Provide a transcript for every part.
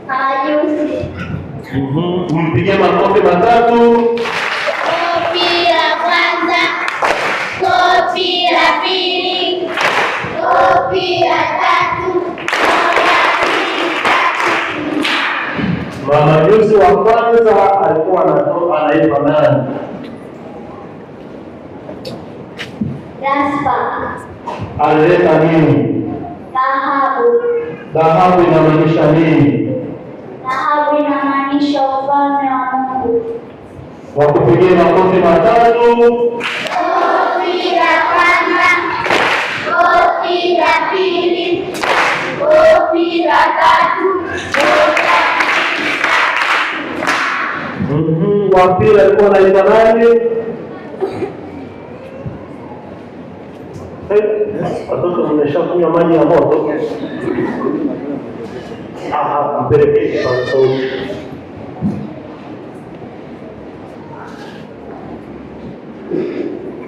Majusi. Mpigie makofi matatu. Kofi la kwanza, kofi la pili, kofi la tatu. Moja, mbili, tatu. Mamajusi wa kwanza alikuwa anaitwa nani? Gaspar. Alileta nini? Dhahabu. Dhahabu inamaanisha nini? Dhahabu inamaanisha ufalme wa Mungu. Wakupigie makofi matatu. Kofi la kwanza, kofi la pili, kofi la tatu. Moja, mbili, tatu. Wa pili alikuwa anaitwa nani? Watoto mmeshakunywa maji ya moto? Aha, mpelekee kipaza sauti.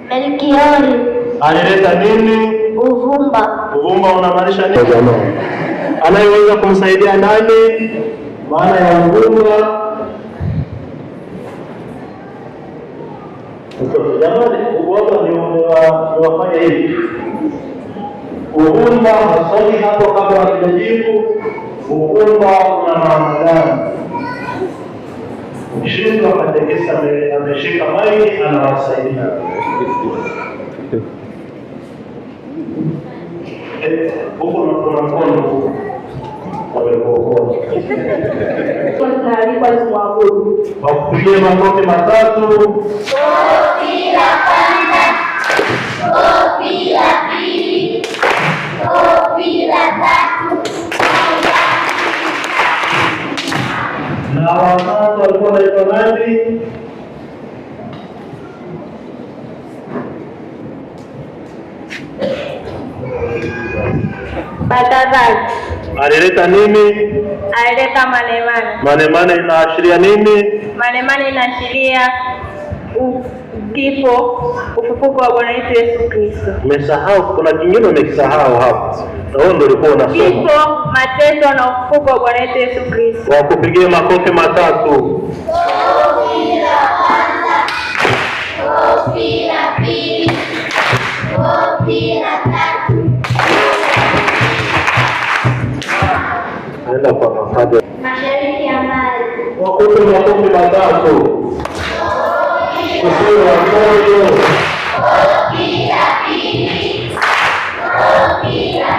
Melkiori. Alileta nini? Uvumba. Uvumba unamaanisha nini? Anayeweza kumsaidia nani? Maana ya uvumba. Mtoto, jamani, uoga ni niwafanye hivi. Uvumba maswali hapo kabla hatujajibu. Uvumba una maana gani? Ukishindwa, katekista ameshika maiki anawasaidia. Huko kuna mkono huko. Wamekuokoa. Tunaalikwa tumwabudu. Wakupigie makofi matatu. Kofi la kwanza, kofi la pili, kofi la tatu. Moja, Na watatu walikuwa wanaitwa nani? Baltazari. Alileta nini? Alileta manemane. Manemane inaashiria nini? Manemane inaashiria kifo, ufufuko wa Bwana wetu Yesu Kristo. Umesahau, kuna kingine umekisahau hapo. Na wewe ndio ulikuwa unasoma. Kifo, mateso na ufufuko wa Bwana wetu Yesu Kristo. Wakupigie makofi matatu. Kofi la kwanza, kofi la pili, kofi la tatu. Naenda kwa mapadre. Mashariki ya mbali. Wakupe makofi matatu. Usiwe wa moyo. Kofi la pili, kofi la